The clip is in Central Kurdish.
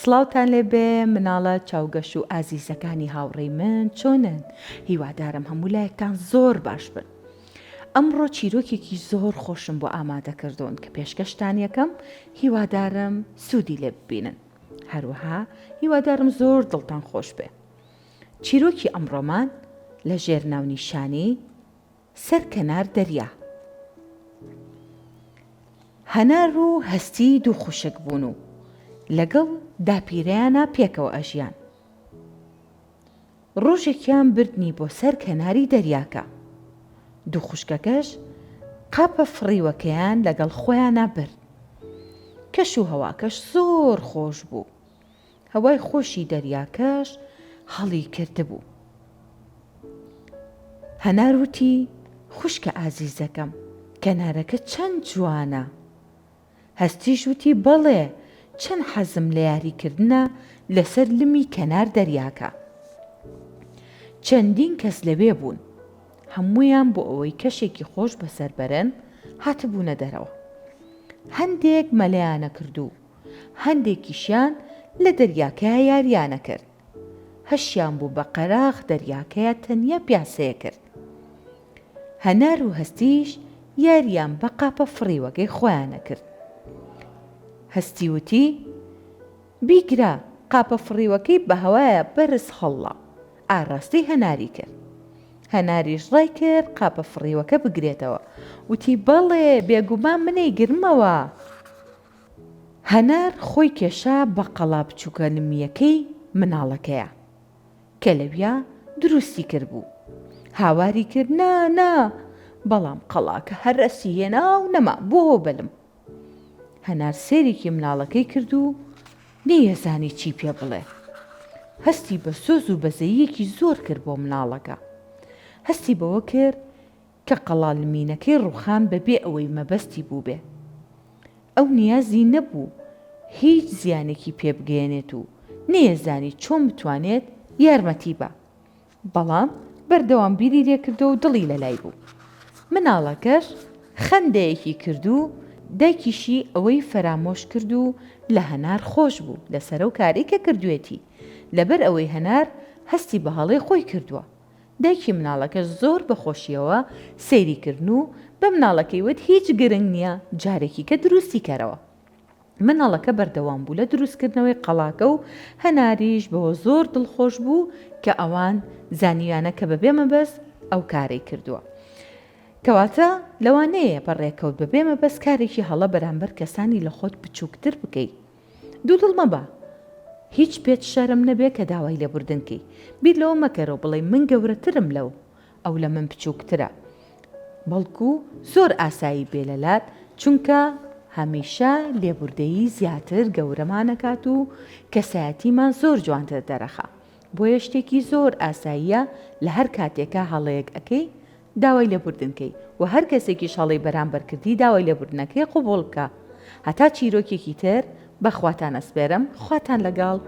سڵاوتان لێ بێ مناڵە چاوگەش و ئازیزەکانی هاوڕێی من چۆنن؟ هیوادارم هەموو لایەکتان زۆر باش بن. ئەمڕۆ چیرۆکێکی زۆر خۆشم بۆ ئامادە کردوون کە پێشکەشتان یەکەم هیوادارم سوودی لێ ببینن. هەروەها هیوادارم زۆر دڵتان خۆش بێ. چیرۆکی ئەمڕۆمان لە ژێر ناونیشانی سەر کەنار دەریا. هەنار و هەستی دوو خوشک بوون و لەگەڵ داپیرەیانا پێکەوە ئەژیان. ڕۆژێکیان بردنی بۆ سەر کەناری دەریاکە. دوو خوشکەکەش قاپە فڕیوەکەیان لەگەڵ خۆیانا برد. کەش و هەواکەش زۆر خۆش بوو. هەوای خۆشی دەریاکەش هەڵی کردبوو. هەنار وتی، خوشکە ئازیزەکەم، کەنارەکە چەند جوانە! هەستیش وتی، بەڵێ، چەند حەزم لە یاریکردنە لەسەر لمی کەنار دەریاکە. چەندین کەس لەوێ بوون. هەموویان بۆ ئەوەی کەشێکی خۆش بەسەر بەرن هاتبوونە دەرەوە. هەندێک مەلەیانە کرد و هەندێکیشیان لە دەریاکەیا یارییانە کرد. هەشیان بوو بە قەراخ دەریاکەیا تەنیا پیاسەیە کرد. هەنار و هەستیش یارییان بە قاپە فڕیوەکەی خۆیانە کرد. هەستی وتی، بیگرە، قاپە فڕیوەکەی بە هەوایا بەرز هەڵڵا، ئاراستەی هەناری کرد. هەناریش ڕای کرد قاپە فڕیوەکە بگرێتەوە، وتی، بەڵێ، بێگومان من ئەیگرمەوە. هەنار خۆی کێشا بە قەڵا بچووکە نمییەکەی مناڵەکەیا کە لەویا دروستی کردبوو. هاواری کرد نا نا، بەڵام قەڵاکە هەرەسی هێنا و نەما بۆ بەلم. هەنار سەیرێکی مناڵەکەی کرد و نەیەزانی چی پێ بڵێ. هەستی بە سۆز و بەزەییەکی زۆر کرد بۆ مناڵەکە. هەستی بەوە کرد کە قەڵا لمینەکەی ڕووخان بەبێ ئەوەی مەبەستی بووبێ. ئەو نیازی نەبوو هیچ زیانێکی پێ بگەیەنێت و نەیەزانی چۆن بتوانێت یارمەتی با. بەڵام بەردەوام بیری لێکردەوە و دڵی لەلای بوو. مناڵەکەش خەندەیەکی کرد و دایکیشی ئەوەی فەرامۆش کرد و لە هەنار خۆش بوو لەسەر ئەو کارەی کە کردوێتی، لەبەر ئەوەی هەنار هەستی بە هەڵەی خۆی کردووە. دایکی مناڵەکەش زۆر بە خۆشیەوە سەیری کردن و بە مناڵەکەی وت هیچ گرنگ نیە جارێکی کە دروستی کەرەوە. مناڵەکە بەردەوام بوو لە دروستکردنەوەی قەڵاکە و هەناریش بەوە زۆر دڵخۆش بوو کە ئەوان زانیویانە کە بەبێ مەبەست ئەو کارەی کردووە. کەواتە لەوانەیە بە ڕێکەوت بەبێ مەبەست کارێکی هەڵە بەرامبەر کەسانی لە خۆت بچووکتر بکەی. دوودڵ مەبە. هیچ پێت شەرم نەبێ کە داوای لێبوردن کەی. بیر لەوە مەکەرەوە بڵێی من گەورەترم لەو، ئەو لە من بچووکترە. بەڵکو زۆر ئاسایی بێ لەلات، چونکە هەمیشە لێبوردەیی زیاتر گەورەمان ئەکات و کەسایەتیمان زۆر جوانتر دەرەخا. بۆیە شتێکی زۆر ئاساییە لە هەر کاتێکا هەڵەیەک ئەکەی داوای لێبوردن کەی وە هەر کەسێکیش هەڵەی بەرامبەر کردی داوای لێبوردنەکەی قبوڵ بکە هەتا چیرۆکێکی تر بە خواتان ئەسپێرم خواتان لەگەڵ.